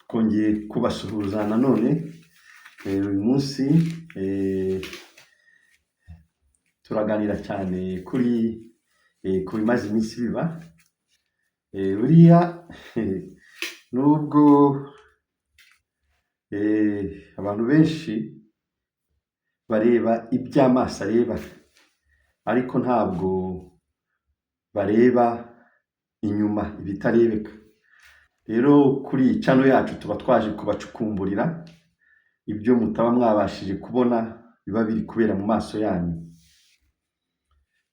Twongeye kubasuhuza nanone uyu munsi turaganira cyane kuri ku bimaze iminsi biba. Buriya nubwo abantu benshi bareba iby'amaso areba, ariko ntabwo bareba inyuma ibitarebeka. Rero kuri iyi channel yacu tuba twaje kubacukumburira ibyo mutaba mwabashije kubona biba biri kubera mu maso yanyu.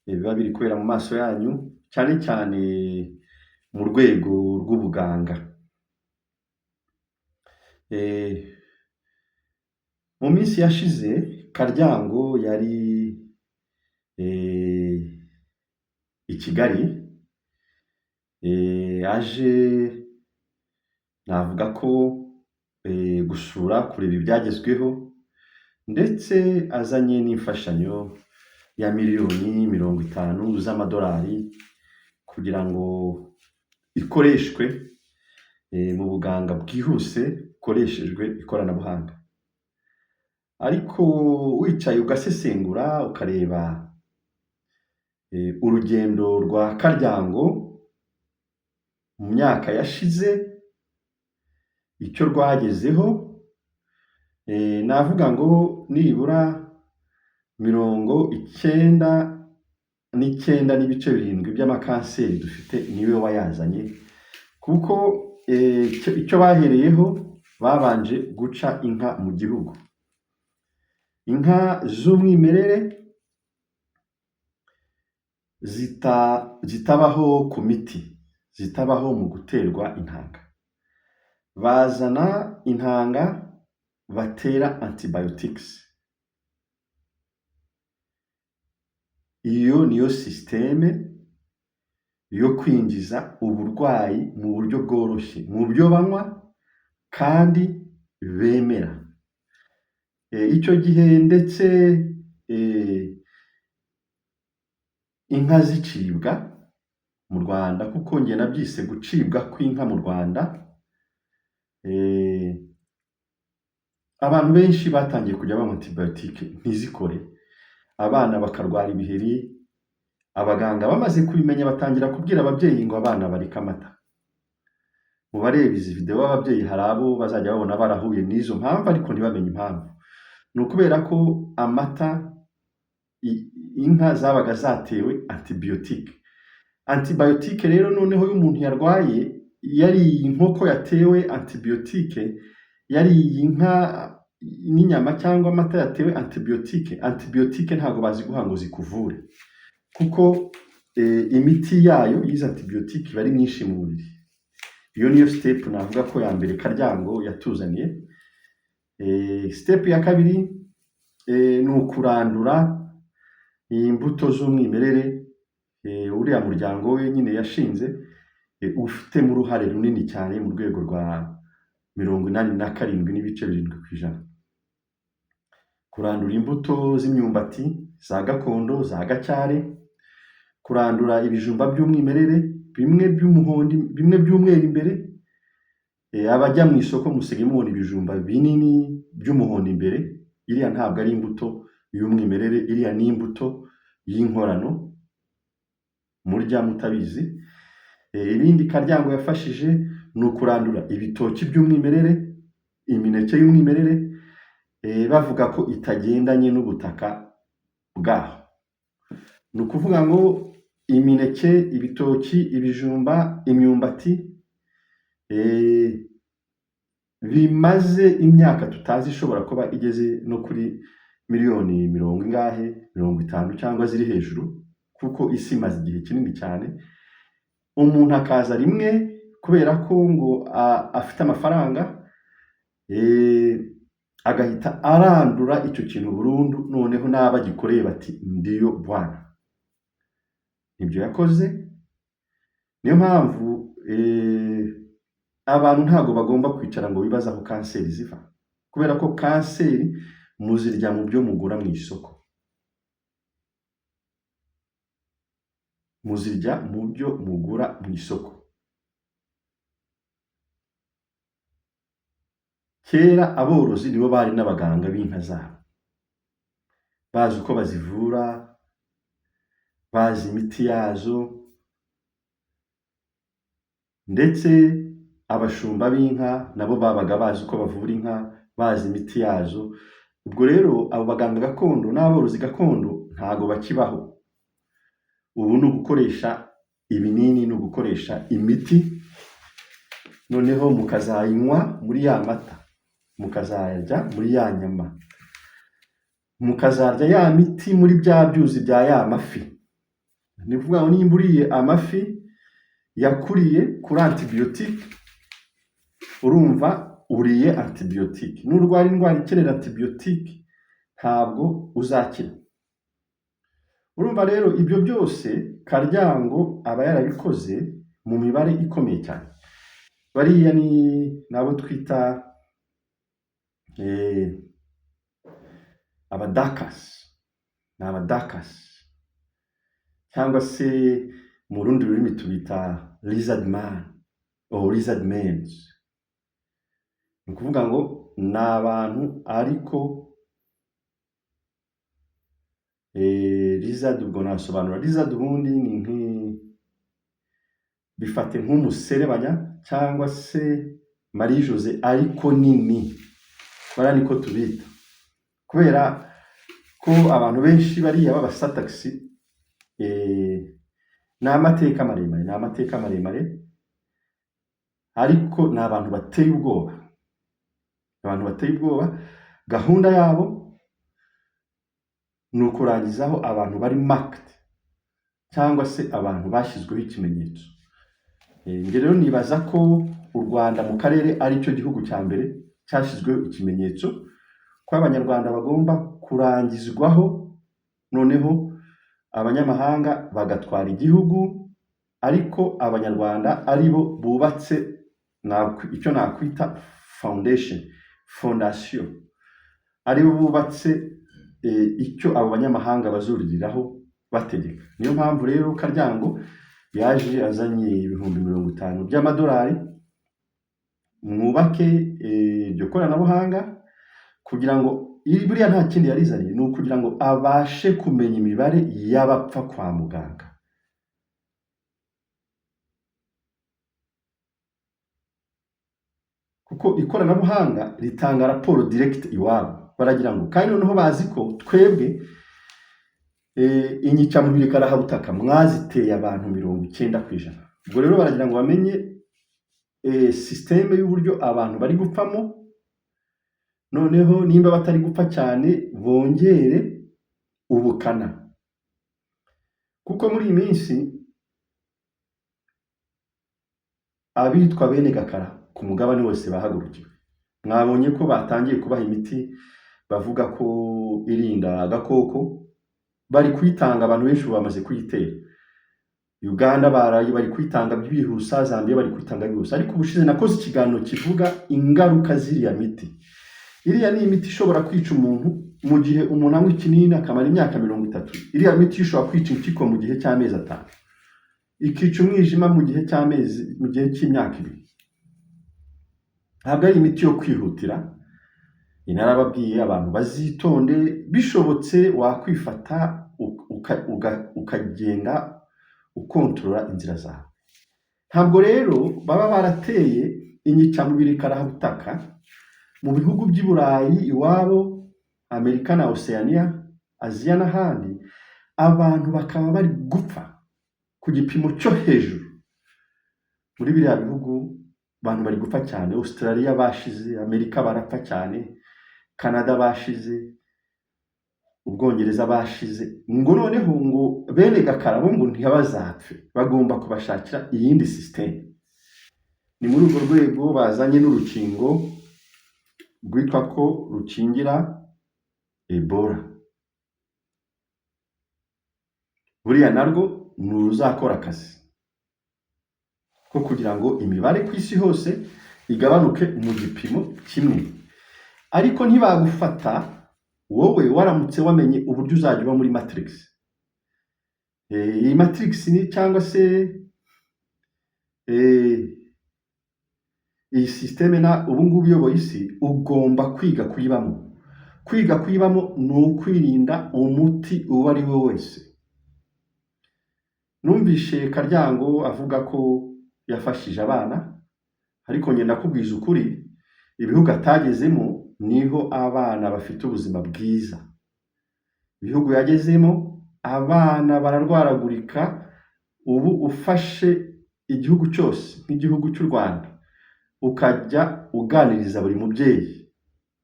Biba biri kubera mu maso yanyu cyane cyane mu rwego rw'ubuganga. Mu minsi yashize Karyango yari i Kigali, aje navuga ko gusura, kureba ibyagezweho, ndetse azanye n'imfashanyo ya miliyoni 50 z'amadolari kugira ngo ikoreshwe mu buganga bwihuse bukoreshejwe ikoranabuhanga. Ariko wicaye ugasesengura ukareba urugendo rwa Karyango mu myaka yashize, icyo rwagezeho, navuga ngo nibura 99.7 by'amakanseri dufite niwe wayazanye, kuko icyo bahereyeho babanje guca inka mu gihugu. Inka z'umwimerere zitabaho ku miti, zitabaho mu guterwa intanga. Bazana intanga batera antibiotics. Iyo niyo système yo kwinjiza uburwayi mu buryo bworoshye mu byo banywa kandi bemera. Icyo gihe ndetse inka zicibwa mu Rwanda, kuko njye nabyise gucibwa kw'inka mu Rwanda, abantu benshi batangiye kujya banywa antibiotique ntizikore, abana bakarwara ibiheri, abaganga bamaze kubimenya batangira kubwira ababyeyi ngo abana bareke amata. Mu bareba izi video b'ababyeyi hari abo bazajya babona barahuye n'izo mpamvu ariko ntibamenye impamvu. Ni ukubera ko amata inka zabaga zatewe antibiotique. Antibiotique rero noneho iyo umuntu yarwaye, yariye inkoko yatewe antibiotique, yariye inka n'inyama cyangwa amata yatewe antibiotique, antibiotique ntabwo baziguha ngo zikuvure, kuko imiti yayo y'izi antibiotique iba ari myinshi mu mubiri. Iyo niyo step navuga ko ya mbere Karyango yatuzaniye. Step ya kabiri ni ukurandura imbuto z'umwimerere, uriya muryango we nyine yashinze ufitemo uruhare runini cyane mu rwego rwa 87.7%. Kurandura imbuto z'imyumbati za gakondo za gacyare, kurandura ibijumba by'umwimerere bimwe by'umuhondo, bimwe by'umweru imbere, abajya mu isoko musigaye mubona ibijumba binini by'umuhondo imbere, iriya ntabwo ari imbuto y'umwimerere, iriya ni imbuto y'inkorano murya mutabizi. Ibindi Karyango yafashije ni ukurandura ibitoki by'umwimerere, imineke y'umwimerere, bavuga ko itagendanye n'ubutaka bwaho. Ni ukuvuga ngo imineke, ibitoki, ibijumba, imyumbati bimaze imyaka tutazi ishobora kuba igeze no kuri miliyoni mirongo ingahe, 50 cyangwa ziri hejuru, kuko isi imaze igihe kinini cyane, umuntu akaza rimwe kubera ko ngo afite amafaranga, agahita arandura icyo kintu burundu, noneho n'abo agikoreye bati ndiyo bwana. Nibyo yakoze, niyo mpamvu abantu ntabwo bagomba kwicara ngo bibaze aho kanseri ziva, kubera ko kanseri muzirya mu byo mugura mu isoko, muzirya mu byo mugura mu isoko. Kera aborozi nibo bari n'abaganga b'inka zabo, bazi uko bazivura, bazi imiti yazo, ndetse abashumba b'inka nabo babaga bazi uko bavura inka, bazi imiti yazo. Ubwo rero abo baganga gakondo n'aborozi gakondo ntago bakibaho. Ubu ni ugukoresha ibinini, ni ugukoresha imiti, noneho mukazayinywa muri ya mata, mukazayarya muri ya nyama, mukazarya ya miti muri bya byuzi bya ya mafi. Ni ukuvuga ngo nimba uriye amafi yakuriye kuri antibiyotike, urumva uriye antibiyotike. Nurwara indwara ikenera antibiyotike ntabwo uzakira. Urumva rero ibyo byose Karyango aba yarabikoze mu mibare ikomeye cyane. Bariya ni nabo twita abadakasi, ni abadakasi cyangwa se mu rundi rurimi tubita lizard man or lizard men. Ni ukuvuga ngo ni abantu, ariko lizard ubwo nasobanura lizard ubundi ni bifate nk'umuserebanya cyangwa se Marie Jose ariko nini, bariya niko tubita, kubera ko abantu benshi bariya b'abasatagisi ni amateka maremare, ni amateka maremare, ariko ni abantu bateye ubwoba, abantu bateye ubwoba. Gahunda yabo ni ukurangizaho abantu bari marked cyangwa se abantu bashyizweho ikimenyetso. Njye rero nibaza ko u Rwanda mu karere ari cyo gihugu cya mbere cyashyizweho ikimenyetso ko Abanyarwanda bagomba kurangizwaho, noneho abanyamahanga bagatwara igihugu, ariko Abanyarwanda ari bo bubatse icyo nakwita foundation, fondation, ari bo bubatse icyo abo banyamahanga bazuririraho bategeka. Niyo mpamvu rero Karyango yaje azanye 50,000 by'amadolari, mwubake iryo koranabuhanga, kugira ngo buriya nta kindi yarizaniye, ni ukugira ngo abashe kumenya imibare y'abapfa kwa muganga. Kuko ikoranabuhanga ritanga raporo direct iwabo, baragira ngo kandi noneho bazi ko twebwe inyicamubiri karahabutaka mwaziteye abantu 90%. Ubwo rero baragira ngo bamenye sisiteme y'uburyo abantu bari gupfamo, noneho nimba batari gupfa cyane bongere ubukana, kuko muri iyi minsi abitwa bene Gakara ku mugabane wose bahagurukiwe. Mwabonye ko batangiye kubaha imiti bavuga ko irinda agakoko, bari kuyitanga, abantu benshi ubu bamaze kuyitera. Uganda baraye bari kuyitanga byihuse, Zambia bari kuyitanga byihuse, ariko ubushize nakoze ikiganiro kivuga ingaruka z'iriya miti. Iriya ni imiti ishobora kwica umuntu mu gihe umuntu anywa ikinini akamara imyaka 30. Iriya miti ishobora kwica impyiko mu gihe cy'amezi 5, ikica umwijima mu gihe cy'amezi, mu gihe cy'imyaka 2. Ntabwo ari imiti yo kwihutira. Narababwiye abantu bazitonde, bishobotse wakwifata ukagenda ukontorora inzira zawe. Ntabwo rero baba barateye inyicamubiri karahabutaka mu bihugu by'i Burayi iwabo, Amerika na Oceania, Aziya n'ahandi, abantu bakaba bari gupfa ku gipimo cyo hejuru. Muri biriya bihugu abantu bari gupfa cyane, Australia bashize, Amerika barapfa cyane, Canada bashize, Ubwongereza bashize, ngo noneho ngo bene Gakara bo ngo ntibazapfe, bagomba kubashakira iyindi system. Ni muri urwo rwego bazanye n'urukingo rwitwa ko rukingira Ebola. Buriya narwo ni uruzakora akazi ko kugira ngo imibare ku isi hose igabanuke mu gipimo kimwe. Ariko ntibagufata wowe waramutse wamenye uburyo uzajya uba muri matrix. Iyi matrix ni cyangwa se Iyi système na ubu ngubu iyoboye isi, ugomba kwiga kuyibamo. Kwiga kuyibamo ni ukwirinda umuti uwo ari we wese. Numvishe Karyango avuga ko yafashije abana, ariko ngenda kubwiza ukuri, ibihugu atagezemo niho abana bafite ubuzima bwiza. Ibihugu yagezemo abana bararwaragurika. Ubu ufashe igihugu cyose nk'igihugu cy'u Rwanda, ukajya uganiriza buri mubyeyi,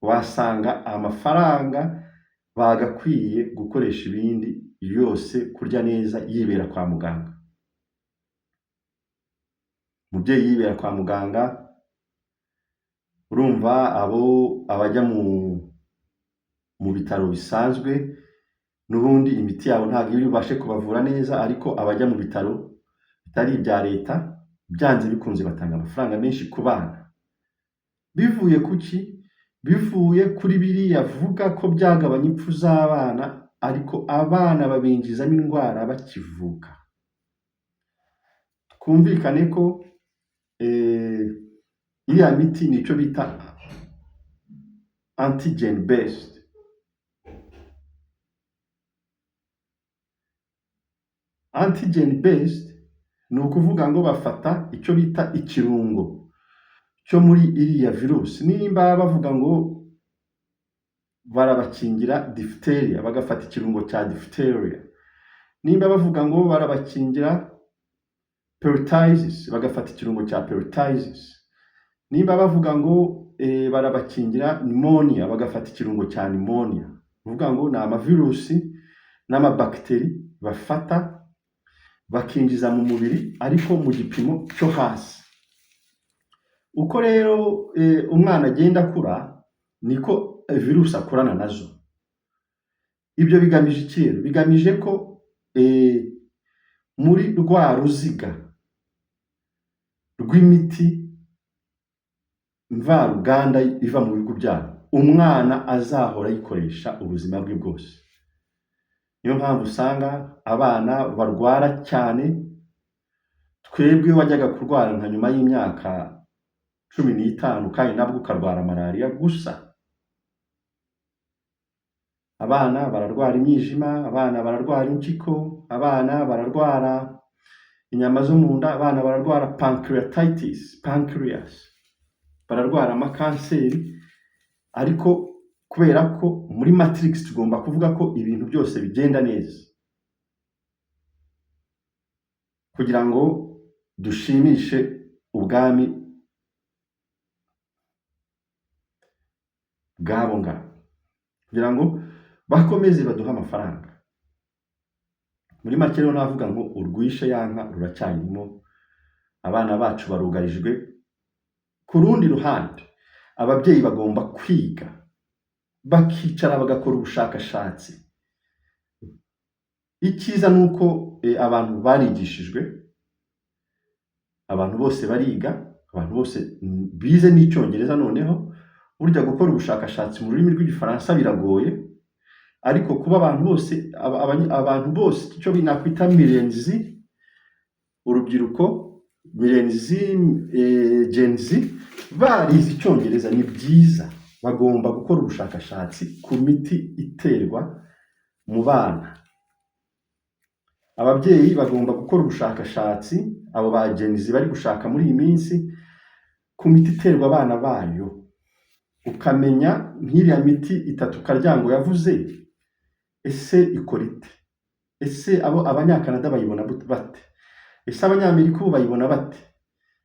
wasanga amafaranga bagakwiye gukoresha ibindi yose, kurya neza, yibera kwa muganga. Umubyeyi yibera kwa muganga. Urumva, abo abajya mu bitaro bisanzwe n'ubundi imiti yabo ntabwo iri bubashe kubavura neza, ariko abajya mu bitaro bitari ibya leta byanze bikunze batanga amafaranga menshi ku bana. Bivuye ku ki? Bivuye kuri biriya avuga ko byagabanya impfu z'abana, ariko abana babinjizamo indwara bakivuka. Twumvikane ko iriya miti ni icyo bita antigen based. Antigen based ni ukuvuga ngo bafata icyo bita ikirungo cyo muri iriya virusi. Nimba bavuga ngo barabakingira diphtheria, bagafata ikirungo cya diphtheria. Nimba bavuga ngo barabakingira pertussis, bagafata ikirungo cya pertussis. Nimba bavuga ngo barabakingira pneumonia, bagafata ikirungo cya pneumonia. Uvuga ngo ni amavirusi n'amabakiteri bafata bakinjiza mu mubiri, ariko mu gipimo cyo hasi. Uko rero umwana agenda akura, niko virusi akurana nazo. Ibyo bigamije iki rero? Bigamije ko muri rwa ruziga rw'imiti mvaruganda iva mu bihugu byabo, umwana azahora ayikoresha ubuzima bwe bwose. Niyo mpamvu usanga abana barwara cyane. Twebwe wajyaga kurwara nka nyuma y'imyaka 15, kandi nabwo ukarwara malariya gusa. Abana bararwara imyijima, abana bararwara impyiko, abana bararwara inyama zo mu nda, abana bararwara pancreatitis, pancreas, bararwara amakanseri. Ariko kubera ko muri matrix tugomba kuvuga ko ibintu byose bigenda neza kugira ngo dushimishe ubwami bw'abo ngabo, kugira ngo bakomeze baduhe amafaranga. Muri make rero navuga ngo urwishe ya nka ruracyarimo, abana bacu barugarijwe. Ku rundi ruhande, ababyeyi bagomba kwiga, bakicara bagakora ubushakashatsi. Icyiza ni uko abantu barigishijwe, abantu bose bariga, abantu bose bize n'icyongereza. Noneho burya gukora ubushakashatsi mu rurimi rw'igifaransa biragoye, ariko kuba abantu bose, abantu bose, icyo nakwita mirenzi, urubyiruko mirenzi, Gen Z, barize icyongereza, ni byiza. Bagomba gukora ubushakashatsi ku miti iterwa mu bana. Ababyeyi bagomba gukora ubushakashatsi, abo ba Gen Z bari gushaka muri iyi minsi, ku miti iterwa abana bayo. Ukamenya nk'iriya miti itatu Karyango yavuze, ese ikora ite? Ese abo abanyakanada bayibona bate? Ese abanyamerika ubu bayibona bate?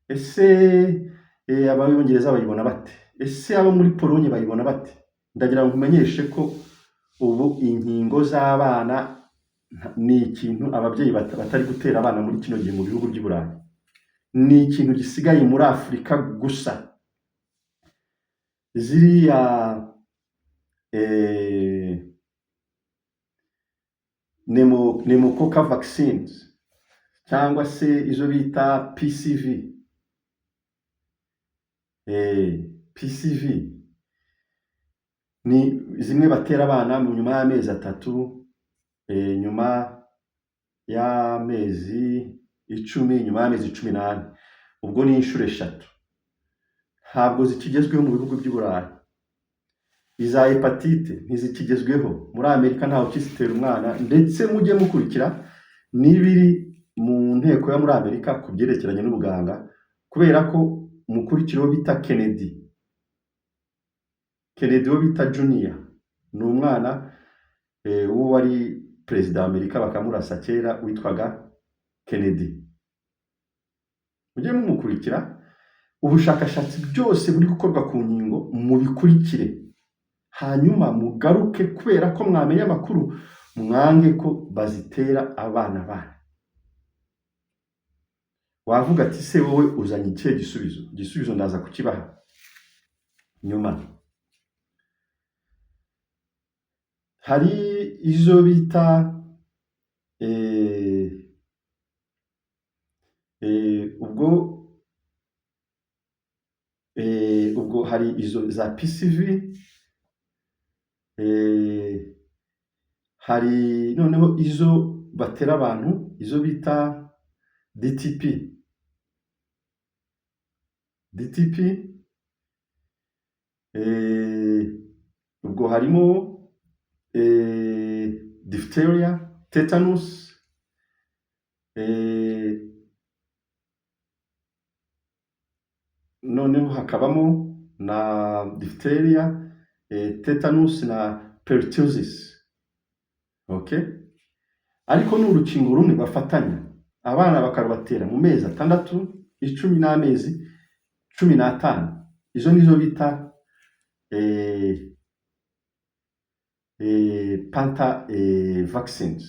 Ese abongereza bayibona bate? Ese abo muri Polonye bayibona bate? Ndagira ngo nkumenyeshe ko ubu inkingo z'abana ni ikintu ababyeyi batari gutera abana muri kino gihe mu bihugu by'i Burayi. Ni ikintu gisigaye muri Afurika gusa. Ziriya pneumococcal vaccines cyangwa se izo bita PCV, PCV ni zimwe batera abana mu nyuma y'amezi 3, nyuma y'amezi 10, nyuma y'amezi 14, ubwo ni inshuro 3. Ntabwo zikigezweho mu bihugu by'i Burayi. Iza hepatite ntizikigezweho muri Amerika, ntawe ukizitera umwana. Ndetse mujye mukurikira n'ibiri mu nteko yo muri Amerika ku byerekeranye n'ubuganga, kubera ko mukurikira uwo bita Kennedy. Kennedy uwo bita Junior ni umwana w'uwari perezida wa Amerika bakamurasa kera witwaga Kennedy. Mujye mumukurikira, ubushakashatsi byose buri gukorwa ku nkingo mubikurikire, hanyuma mugaruke, kubera ko mwamenya amakuru, mwange ko bazitera abana banyu. Wavuga ati se wowe uzanye ikihe gisubizo? Igisubizo ndaza kukibaha nyuma. Hari izo bita ubwo hari izo za PCV, hari noneho izo batera abantu, izo bita DTP. DTP ubwo harimo diphtheria, tetanus, noneho hakabamo na diphtheria, tetanus na pertussis. Okay? Ariko ni urukingo rumwe bafatanya, abana bakarubatera mu mezi 6, 10 n'amezi 15. Izo nizo bita panta vaccines.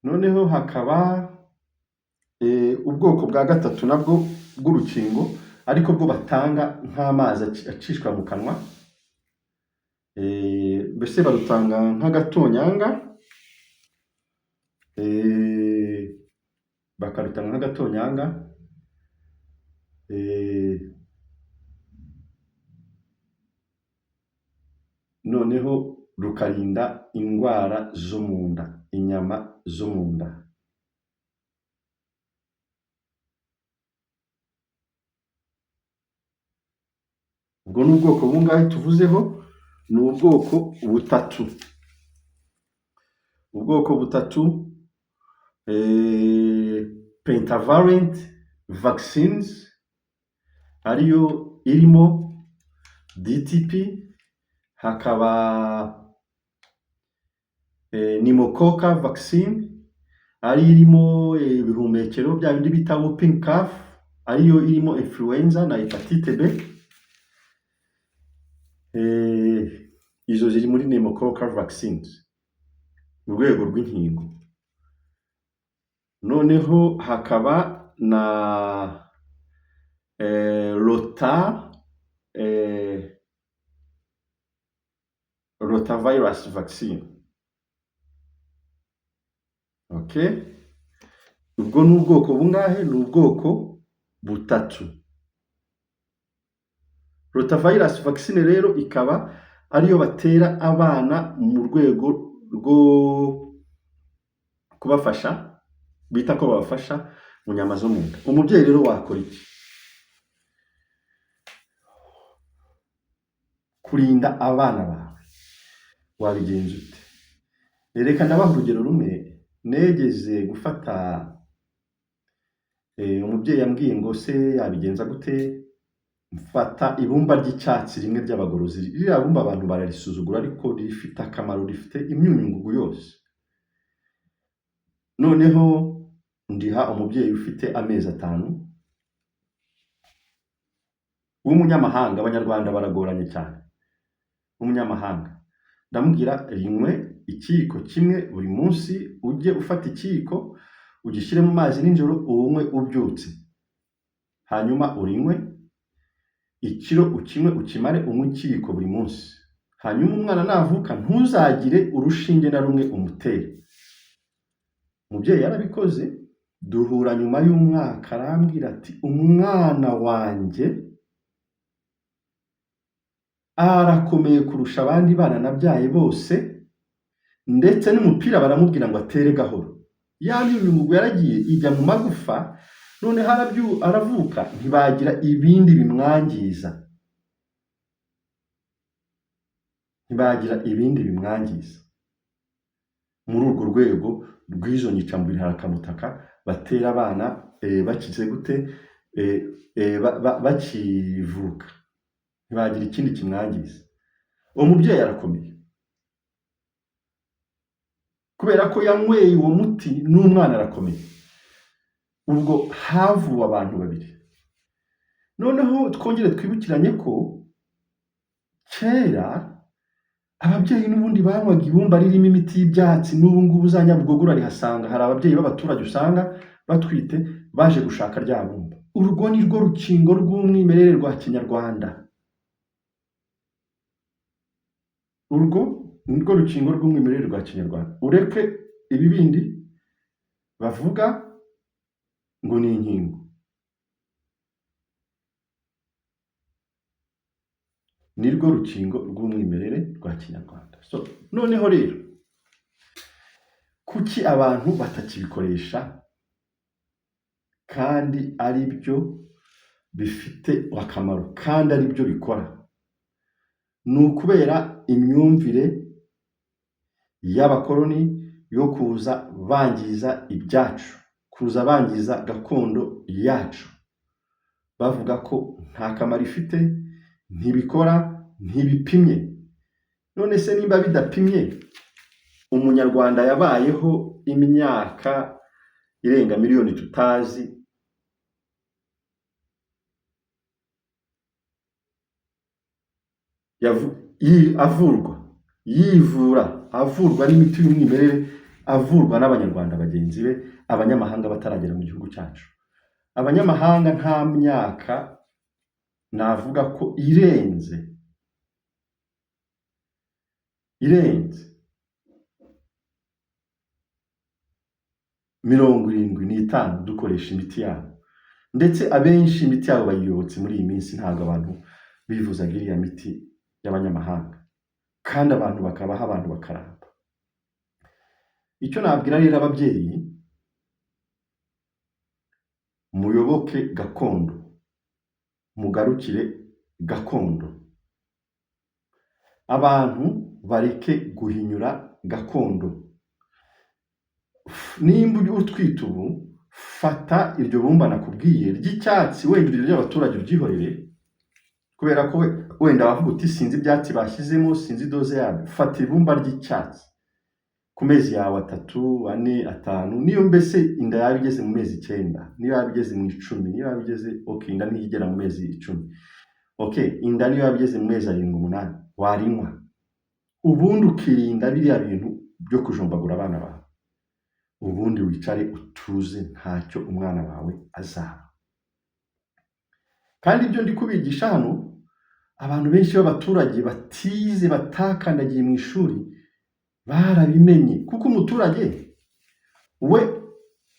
Noneho hakaba ubwoko bwa gatatu nabwo bw'urukingo, ariko bwo batanga nk'amazi acishwa mu kanwa, mbese barutanga nk'agatonyanga, bakarutanga nk'agatonyanga, noneho rukarinda indwara zo mu nda, inyama zo mu nda. Ubwo ni ubwoko bungahe tuvuzeho? Ni ubwoko butatu. Ubwoko butatu, pentavalent vaccines, ariyo irimo DTP, hakaba pneumococcal vaccine, ari irimo ibihumekero bya bindi bita whooping cough, ariyo irimo influenza na hepatite B. Izo ziri muri pneumococcal vaccines mu rwego rw'inkingo. Noneho hakaba na rotavirus vaccine. Okay? Ubwo ni ubwoko bungahe? Ni ubwoko butatu. Rotavirus vaccine rero ikaba ariyo batera abana mu rwego rwo kubafasha, bita ko babafasha mu nyama zo mu nda. Umubyeyi rero wakora iki? Kurinda abana bawe wabigenza ute? Reka ndabaha urugero rumwe. Negeze gufata umubyeyi yambwiye ngo se yabigenza gute, mfata ibumba ry'icyatsi rimwe ry'abagorozi. Ririya bumba abantu bararisuzugura, ariko rifite akamaro, rifite imyunyungugu yose. Noneho ndiha umubyeyi ufite amezi 5 w'umunyamahanga. Abanyarwanda baragoranye cyane. W'umunyamahanga ndamubwira rinywe ikiyiko kimwe buri munsi, ujye ufata ikiyiko ugishyire mu mazi nijoro, uwunywe ubyutse, hanyuma urinywe ikiro ukinywe ukimare, unywe ikiyiko buri munsi. Hanyuma umwana navuka ntuzagire urushinge na rumwe umutere. Umubyeyi yarabikoze, duhura nyuma y'umwaka, arambwira ati umwana wanjye arakomeye kurusha abandi bana nabyaye bose, ndetse n'umupira baramubwira ngo atere gahoro. Ya myunyungugu yaragiye ijya mu magufa, noneho aravuka ntibagira ibindi bimwangiza, ntibagira ibindi bimwangiza. Muri urwo rwego rw'izo nyicamubiri harakamutaka batera abana bakize gute, bakivuka, ntibagira ikindi kimwangiza. Uwo mubyeyi arakomeye kubera ko yanyweye uwo muti, n'umwana arakomeye. Ubwo havuwe abantu babiri. Noneho twongere twibukiranye ko kera ababyeyi n'ubundi banywaga ibumba ririmo imiti y'ibyatsi. N'ubu ngubu za Nyabugogo urarihasanga, hari ababyeyi b'abaturage usanga batwite baje gushaka rya bumba. Urwo ni rwo rukingo rw'umwimerere rwa kinyarwanda, urwo ni rwo rukingo rw'umwimerere rwa kinyarwanda. Ureke ibi bindi bavuga ngo ni inkingo, ni rwo rukingo rw'umwimerere rwa kinyarwanda. So noneho rero kuki abantu batakibikoresha kandi ari byo bifite akamaro kandi ari byo bikora? Ni ukubera imyumvire y'abakoloni yo kuza bangiza ibyacu, kuza bangiza gakondo yacu, bavuga ko nta kamaro ifite, ntibikora, ntibipimye. None se nimba bidapimye, umunyarwanda yabayeho imyaka irenga miliyoni tutazi, avurwa, yivura, avurwa n'imiti y'umwimerere, avurwa n'abanyarwanda bagenzi be, abanyamahanga bataragera mu gihugu cyacu. Abanyamahanga nta myaka navuga ko irenze 75 dukoresha imiti yabo, ndetse abenshi imiti yabo bayiyobotse muri iyi minsi. Ntabwo abantu bivuzaga iriya miti y'abanyamahanga, kandi abantu bakabaha, abantu bakaramba. Icyo nabwira rero ababyeyi, muyoboke gakondo, mugarukire gakondo. Abantu bareke guhinyura gakondo. Nimba utwite ubu, fata iryo bumba nakubwiye ry'icyatsi, wenda iryo ry'abaturage uryihorere, kubera ko wenda wavuga uti sinzi ibyatsi bashyizemo, sinzi doze yabyo. Fata ibumba ry'icyatsi ku mezi yawe 3, 4, 5, niyo mbese inda yaba igeze mu mezi 9, niyo yaba igeze mu 10, niyo yaba igeze okay, inda niyo igera mu mezi 10, okay, inda niyo yaba igeze mu mezi 7, 8, warinywa. Ubundi ukirinda biriya bintu byo kujombagura abana bawe, ubundi wicare utuze, ntacyo umwana wawe azaba. Kandi ibyo ndi kubigisha hano, abantu benshi b'abaturage batize, batakandagiye mu ishuri, barabimenye. Kuko umuturage we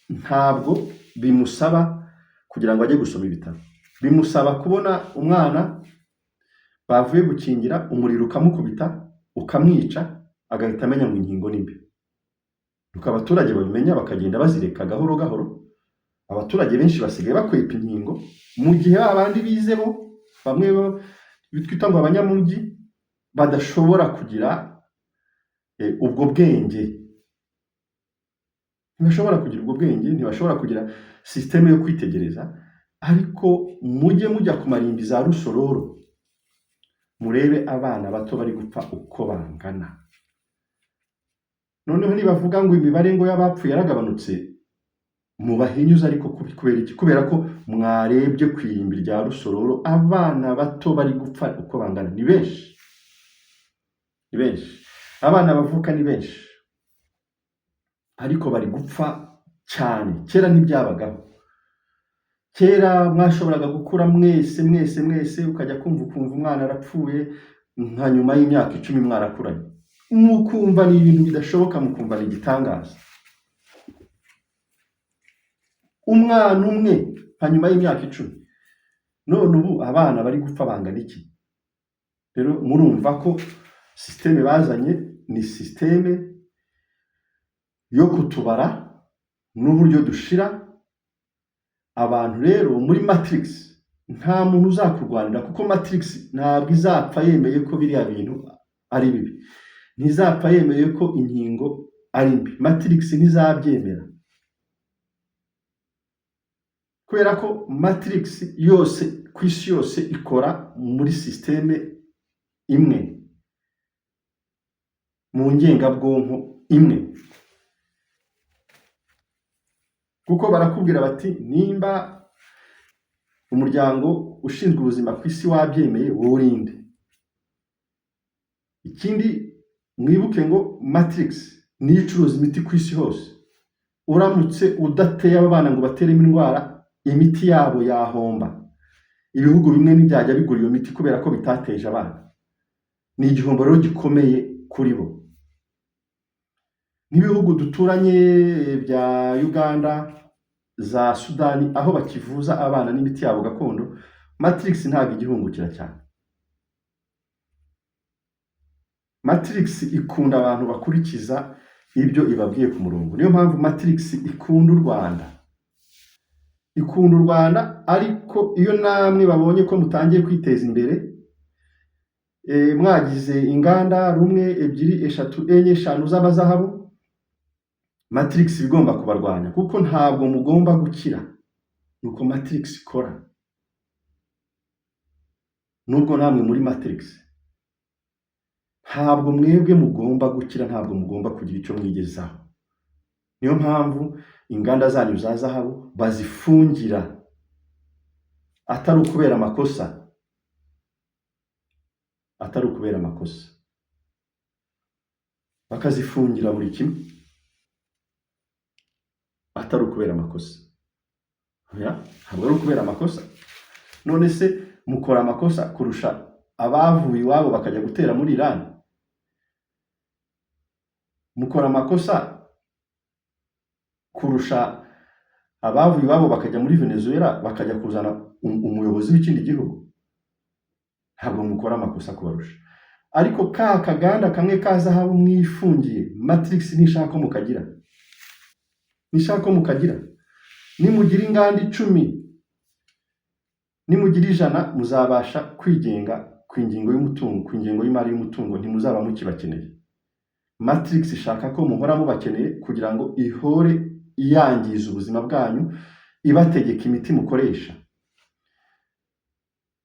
ntabwo bimusaba kugira ngo ajye gusoma ibitabo, bimusaba kubona umwana bavuye gukingira, umuriro ukamukubita ukamwica, agahita amenya ngo inkingo ni mbi. Nuko abaturage babimenya bakagenda bazireka gahoro gahoro. Abaturage benshi basigaye bakwepa inkingo, mu gihe abandi bize bo bamwe bitwita ngo abanyamujyi badashobora kugira ubwo bwenge, ntibashobora kugira ubwo bwenge, ntibashobora kugira systeme yo kwitegereza. Ariko mujye mujya ku marimbi za Rusororo, murebe abana bato bari gupfa uko bangana. Noneho nibavuga ngo imibare ngo y'abapfuye yaragabanutse, mubahinyuza. Ariko kubera iki? Kubera ko mwarebye ku irimbi rya Rusororo, abana bato bari gupfa uko bangana ni benshi, ni benshi. Abana bavuka ni benshi, ariko bari gupfa cyane. Kera ntibyabagaho. Kera mwashoboraga gukura mwese mwese mwese, ukajya kumva ukumva umwana arapfuye nka nyuma y'imyaka 10 mwarakuranye, mukumva ni ibintu bidashoboka, mukumva ni igitangaza. Umwana umwe nka nyuma y'imyaka 10. None ubu abana bari gupfa bangana iki? Rero murumva ko systeme bazanye ni systeme yo kutubara, N'uburyo dushira abantu rero muri matrix, nta muntu uzakurwanira, kuko matrix ntabwo izapfa yemeye ko biriya bintu ari bibi, ntizapfa yemeye ko inkingo ari mbi. Matrix ntizabyemera, kubera ko matrix yose ku isi yose ikora muri système imwe, mu ngengabwonko imwe. Kuko barakubwira bati: "Nimba umuryango ushinzwe ubuzima ku isi wabyemeye, wowe urinde?" Ikindi mwibuke ngo matrix niyo icuruza imiti ku isi hose. Uramutse udateye aba bana ngo bateremo indwara, imiti yabo yahomba. Ibihugu bimwe ntibyajya bigura iyo miti kubera ko bitateje abana. Ni igihombo rero gikomeye kuri bo. Nk'ibihugu duturanye bya Uganda, za Sudani, aho bakivuza abana n'imiti yabo gakondo, matrix ntabwo igihungukira cyane. Matrix ikunda abantu bakurikiza ibyo ibabwiye ku murongo. Niyo mpamvu matrix ikunda u Rwanda, ikunda u Rwanda. Ariko iyo namwe babonye ko mutangiye kwiteza imbere, mwagize inganda rumwe, ebyiri, eshatu, enye, eshanu z'amazahabu, matrix iba igomba kubarwanya, kuko ntabwo mugomba gukira. Nuko matrix ikora. Nubwo namwe muri matrix, ntabwo mwebwe mugomba gukira, ntabwo mugomba kugira icyo mwigezaho. Niyo mpamvu inganda zanyu za zahabu bazifungira, atari ukubera amakosa, atari ukubera amakosa, bakazifungira buri kimwe atari ukubera amakosa. Oya, ntabwo ari ukubera amakosa. None se mukora amakosa kurusha abavuye iwabo bakajya gutera muri Iran? Mukora amakosa kurusha abavuye iwabo bakajya muri Venezuela, bakajya kuzana umuyobozi w'ikindi gihugu? Ntabwo mukora amakosa kubarusha. Ariko ka kaganda kamwe ka zahabu mwifungiye, matrix ntishaka ko mukagira, ntishaka ko mukagira. Nimugira inganda 10, nimugira 100, muzabasha kwigenga ku ngingo y'umutungo, ku ngengo y'imari y'umutungo, ntimuzaba mukibakeneye. Matrix ishaka ko muhora mubakeneye kugira ngo ihore yangiza ubuzima bwanyu, ibategeka imiti mukoresha.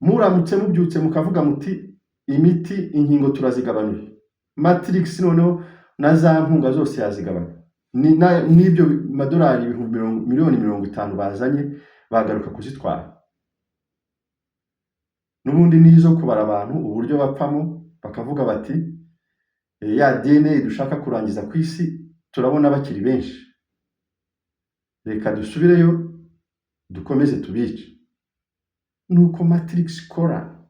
Muramutse mubyutse mukavuga muti: "Imiti, inkingo turazigabanuye", matrix noneho na za nkunga zose yazigabanya. N'ibyo madolari 50 miliyoni bazanye, bagaruka kuzitwara. N'ubundi n'izo kubara abantu uburyo bapfamo, bakavuga bati: "Ya DNA dushaka kurangiza ku isi, turabona bakiri benshi, reka dusubireyo dukomeze tubice." Nuko matrix ikora.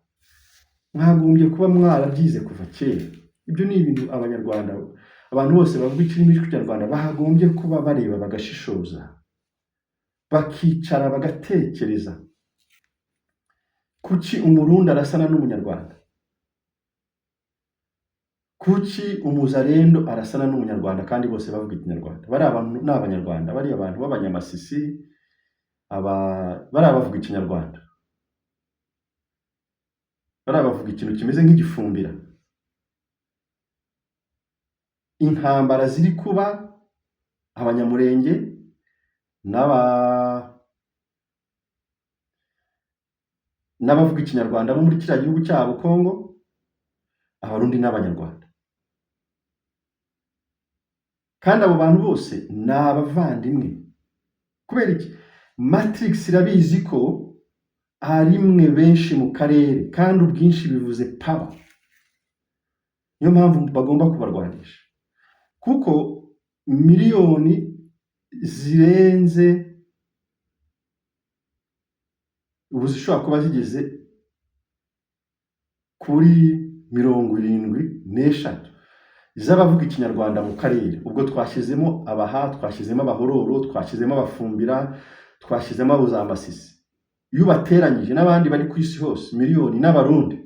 Mwagombye kuba mwarabyize kuva kera. Ibyo ni ibintu Abanyarwanda, abantu bose bavuga ikirimi cy'Ikinyarwanda, bagombye kuba bareba, bagashishoza, bakicara bagatekereza. Kuki Umurundi arasana n'Umunyarwanda? Kuki Umuzarendo arasana n'Umunyarwanda kandi bose bavuga Ikinyarwanda? Bariya abantu ni Abanyarwanda. Bariya abantu b'Abanyamasisi, aba bariya bavuga Ikinyarwanda, bariya bavuga ikintu kimeze nk'igifumbira. Intambara ziri kuba Abanyamurenge n'abavuga Ikinyarwanda bo muri kiriya gihugu cyabo Kongo, Abarundi n'Abanyarwanda, kandi abo bantu bose ni abavandimwe. Kubera iki? Matrix irabizi ko ari mwe benshi mu karere, kandi ubwinshi bivuze power. Niyo mpamvu bagomba kubarwanisha, kuko miliyoni zirenze ubu zishobora kuba zigeze kuri 73 z'abavuga Ikinyarwanda mu karere. Ubwo twashyizemo Abaha, twashyizemo Abahororo, twashyizemo Abafumbira, twashyizemo Abazamasisi. Iyo ubateranyije n'abandi bari ku isi hose, miliyoni, n'Abarundi,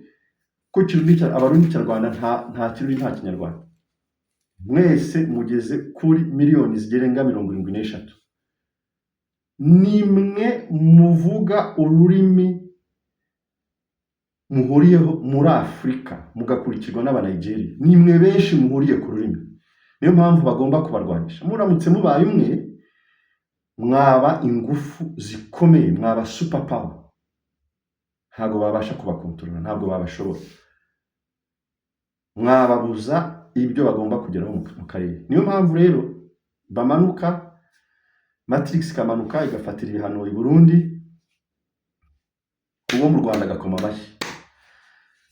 ko Kirundi, Abarundi Kinyarwanda, nta Kirundi, nta Kinyarwanda, mwese mugeze kuri miliyoni zigerenga 73. Nimwe muvuga ururimi muhuriyeho muri Afurika, mugakurikirwa n'Abanigeria. Nimwe benshi muhuriye ku rurimi, niyo mpamvu bagomba kubarwanisha. Muramutse mubaye umwe, mwaba ingufu zikomeye, mwaba super power. Ntabwo babasha kubakontorora, ntabwo babashobora, mwababuza ibyo bagomba kugeraho mu karere. Niyo mpamvu rero bamanuka, Matrix ikamanuka igafatira ibihano i Burundi, uwo mu Rwanda agakoma amashyi.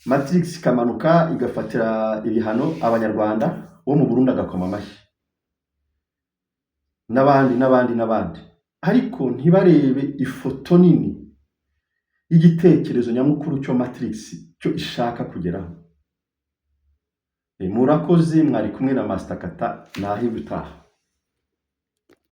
Matrix ikamanuka igafatira ibihano Abanyarwanda, uwo mu Burundi agakoma amashyi, n'abandi n'abandi n'abandi, ariko ntibarebe ifoto nini y'igitekerezo nyamukuru cyo Matrix cyo ishaka kugeraho. Murakoze, mwari kumwe na Master Kata, naho ubutaha.